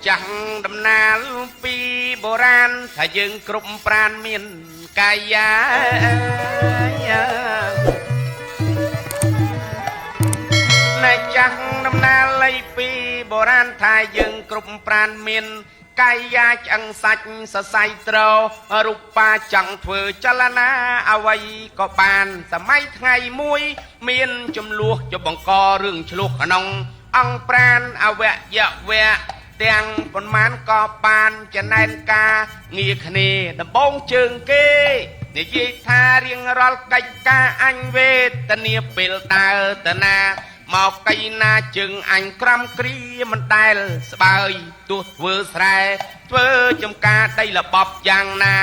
ចាស់ដំណាលពីបុរាណថាយើងគ្រប់ប្រានមានកាយាណែចាស់ដំណាលលៃពីបុរាណថាយើងគ្រប់ប្រានមានកាយាឆ្អឹងសាច់សរសៃត្ររូបាចង់ធ្វើចលនាអ្វីក៏បានសម័យថ្ងៃមួយមានចំនួនចបង្ករឿងឆ្លោះក្នុងអង្គប្រានអវយវៈទាំងប៉ុន្មានក៏បានចំណែនការងារគ្នាដំបងជើងគេនិយាយថារៀងរាល់កិច្ចការអញវេទនាពេលដើរទៅណាមកកៃណាជើងអញក្រំគ្រាមិនដែលស្បើយទោះធ្វើស្រែធ្វើចំការដីលបបយ៉ាងណា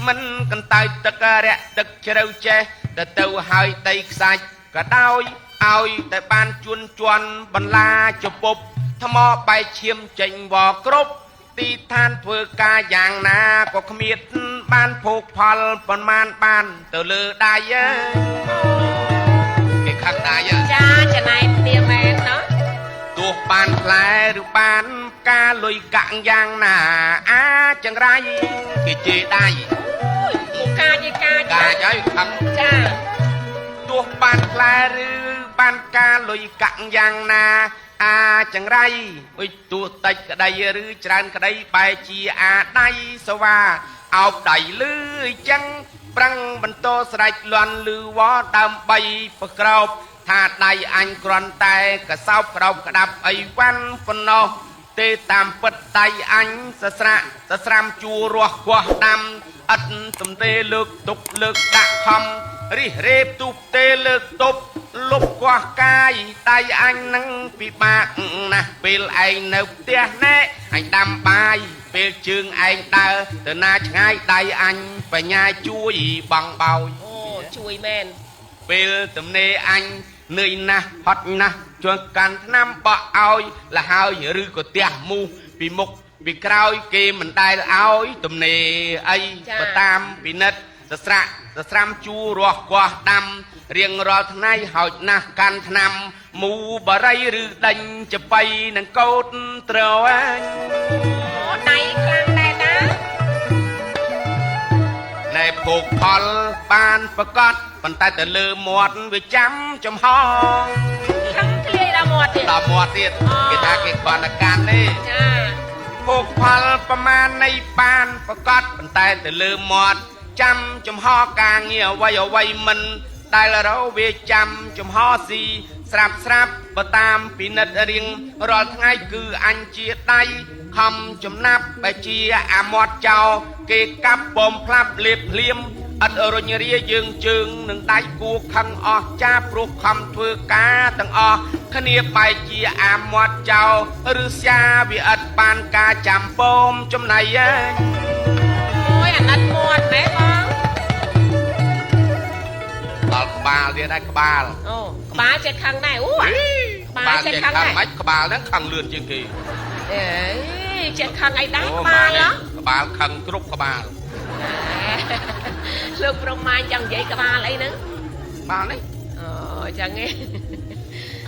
មិនកន្តើយទឹករយៈទឹកជ្រៅចេះទៅទៅហើយដីខ្សាច់ក៏ដោយឲ្យតែបានជួនជន់បន្លាជពប់ថ្មបែកឈាមចេញវគ្រប់ទីឋានធ្វើការយ៉ាងណាក៏គ្មានបានភោគផលប៉ុន្មានបានទៅលើដៃគេខឹងដៃ ចាចំណែកគ្នាមែនណោះ ទោះបានផ្លែឬបានការលុយកាក់យ៉ាងណាអាចង្រៃគេជេរដៃ អូកាយកាយ កាយហើយខឹង ចា ទោះបានផ្លែឬបានការលុយកាក់យ៉ាងណាអាចង្រៃអុយទោះតិចក្តីឬច្រើនក្តីបែជាអាដៃសវ៉ាអោបដៃលឺចឹងប្រឹងបន្តស្រែកលន់លឺវដើម្បីប្រក្រោបថាដៃអញគ្រាន់តែកសោបក្រោបក្តាប់អីវ៉ាន់ប៉ុណ្ណោះទេតាមពិតដៃអញសស្រាក់សស្រាំជួររស់គោះដាំឥតសំទេលើកទុកលើកដាក់ខំរិះរេបទុបទេលើកទប់លុបកោះកាយដៃអញនឹងពិបាកណាស់ពេលឯងនៅផ្ទះណែអញដាំបាយពេលជើងឯងដើរទៅណាឆ្ងាយដៃអញបញ្ញាជួយបងបោយ អូជួយមែន ពេលទំនេរអញនឿយណាស់ហត់ណាស់ជួយកាន់ថ្នាំបក់ឲ្យលហើយឬក៏ទះមូសពីមុខពីក្រោយគេមិនដែលឲ្យទំនេរអីបើតាមពិនិត្យសស្រាក់សស្រាំជួរស់កោះដាំរៀងរាល់ថ្ងៃហោចណាស់កាន់ថ្នាំមូបរិយឬដេញចបៃនឹងកោតត្រអញ អូដៃខ្លាំងដែរតា ណែភោគផលបានប្រកាសប៉ុន្តែទៅលើមាត់វាចាំចំហ ខឹងធ្លាយដល់មាត់ទៀត ដល់មាត់ទៀតគេថាគេគ្រាន់តែកាន់ទេ ចា ភោគផលប្រមាណនៃបានប្រកាសប៉ុន្តែទៅលើមាត់ចាំចំហការងារអ្វីអ្វីមិនដែលរវាចាំចំហស៊ីស្រាប់ស្រាប់បើតាមពិនិត្យរៀងរាល់ថ្ងៃគឺអញជាដៃខំចំណាប់បែជាអាមាត់ចោគេកាប់បំផ្លាប់លេបភ្លាមឥតរុញរាយើងជើងនឹងដៃគួខឹងអស់ចាព្រោះខំធ្វើការទាំងអស់គ្នាបែកជាអាមាត់ចោឬស្យាវាឥតបានការចាំពមចំណៃ អូយអាណិតមាត់មែនបង ដល់ក្បាលទៀតដែរក្បាល អូក្បាលចេះខឹងដែរអូក្បាលចេះខឹងដែរ មិនក្បាលហ្នឹងខឹងលឿនជាងគេ អេចេះខឹងអីដែរក្បាលហ៎ ក្បាលខឹងគ្រប់ក្បាល លោកប្រុសម៉ាញចង់និយាយក្បាលអីហ្នឹង ក្បាលនេះ អូចឹងឯង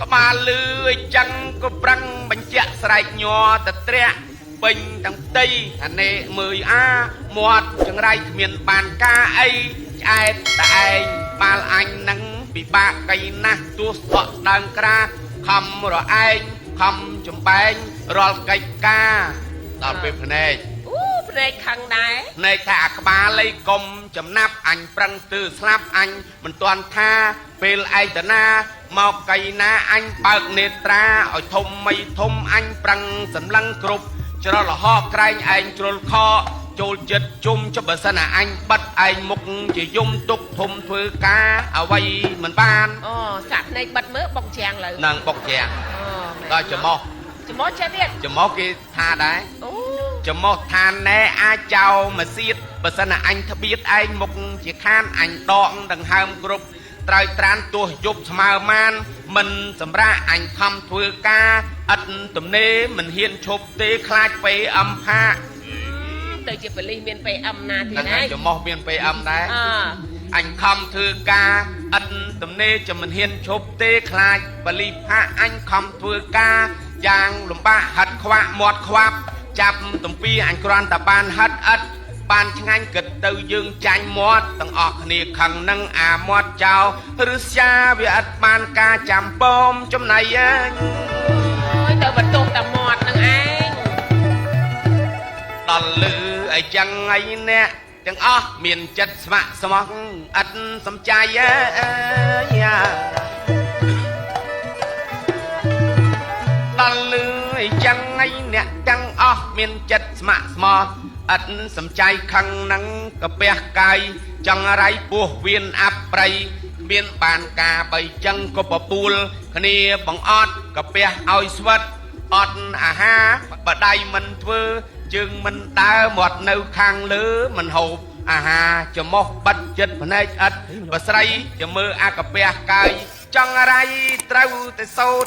ក្បាលលឺអីចឹងក៏ប្រឹងបញ្ជាក់ស្រែកញ័រតត្រាក់ពេញទាំងផ្ទៃថានេមើយអាមាត់ចង្រៃគ្មានបានការអីឆ្អែតតែឯងបាល់អញនឹងពិបាកកៃណាស់ទោះសក់ស្ដើងក្រាខំរឯងខំចំបែងរាល់កិច្ចការដល់ពេលភ្នែក អូភ្នែកខឹងដែរ ភ្នែកថាអាក្បាលអីកុំចំណាប់អញប្រឹងទើស្លាប់អញមិនទាន់ថាពេលឯងតាណាមកកៃណាអញបើកនេត្រាឲ្យធំមិនធំអញប្រឹងសម្លឹងគ្រប់ច្រលហកក្រែងឯងជ្រុលខចូលចិត្តជុំចុះបើសិនណាអញបិទឯងមុខជាយំទុកធំធ្វើការអ្វីមិនបាន អូសាក់ភ្នែកបិទមើលបុកច្រាំងលើ នឹងបុកច្រាំងដល់ច្រមុះ ច្រមុះចេះទៀត ច្រមុះគេថាដែរ អូ ច្រមុះថាណែអាចចោមកសៀតបើសិនណាអញត្បៀតឯងមុខជាខានអញដកដង្ហើមគ្រប់ត្រូវត្រានទោះយប់ស្មើម៉ានមិនសម្រាកអញខំធ្វើការឥតទំនេរមិនហ៊ានឈប់ទេខ្លាច PM ផាក ទៅជាប៉ូលីសមាន PM ណាទៀតហើយច្រមុះមាន PM ដែរអញខំធ្វើការឥតទំនេរจะមិនហ៊ានឈប់ទេខ្លាចប៉ូលីសផាកអញខំធ្វើការយ៉ាងលំបាកហិតខ្វាក់មាត់ខ្វាប់ ចាប់ទំពីអញគ្រាន់តែបានហិតអិតបានឆ្ងាញ់គិតទៅយើងចាញ់មាត់ទាំងអស់គ្នាខឹងនឹងអាមាត់ចោលឬស្យាវាអត់បានការចាំពមចំណៃអើយ អូយទៅបន្ទោសតែមាត់នឹងឯង ដល់លឺអីចឹងអីអ្នកទាំងអស់មានចិត្តស្ម័គ្រស្មោះឥតសំចៃអើយដល់លឺអីចឹងអីអ្នកទាំងអស់មានចិត្តស្ម័គ្រស្មោះឥតសំចៃខឹងនឹងកាពះកាយចង់រៃពោះវៀនអាប់ប្រៃគ្មានបានការបីចឹងក៏ពពូលគ្នាបងអត់កាពះឲ្យស្វិតអត់អាហារបដៃមិនធ្វើជើងមិនដើរមាត់នៅខាងលើមិនហូបអាហារច្មោះបិទចិត្តភ្នែកឥតបើស្រីจะមើលអាកាពះកាយចង់រៃត្រូវតែសោត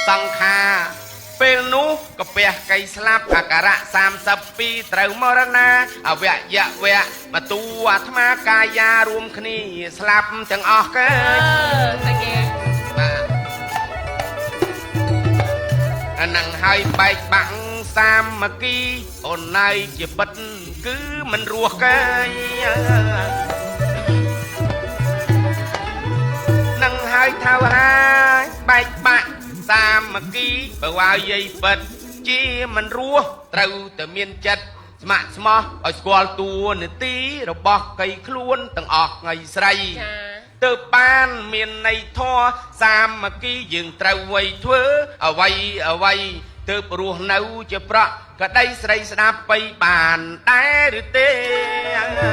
សង្ខារពេលនោះកាពះកៃស្លាប់អការៈ32ត្រូវមរណាអវយវៈមទូអាត្មាកាយារួមគ្នាស្លាប់ទាំងអស់គេ អឺតែគេ បាទអានឹងហើយបែកបាក់សាមគ្គីអូនណៃជាពិតគឺមិនរស់គេនឹងហើយថាវហើយបែកបាក់សាមគ្គីបើว่าយាយពិតជាមិនរស់ត្រូវតែមានចិត្តស្ម័គ្រស្មោះឲ្យស្គាល់តួនាទីរបស់កៃខ្លួនទាំងអស់ថ្ងៃស្រី ចា ទើបបានមានន័យធម៌សាមគ្គីយើងត្រូវໄວធ្វើអ្វីអ្វីទើបរស់នៅជាប្រក់ក្តីស្រីស្ដាប់បីបានដែរឬទេ។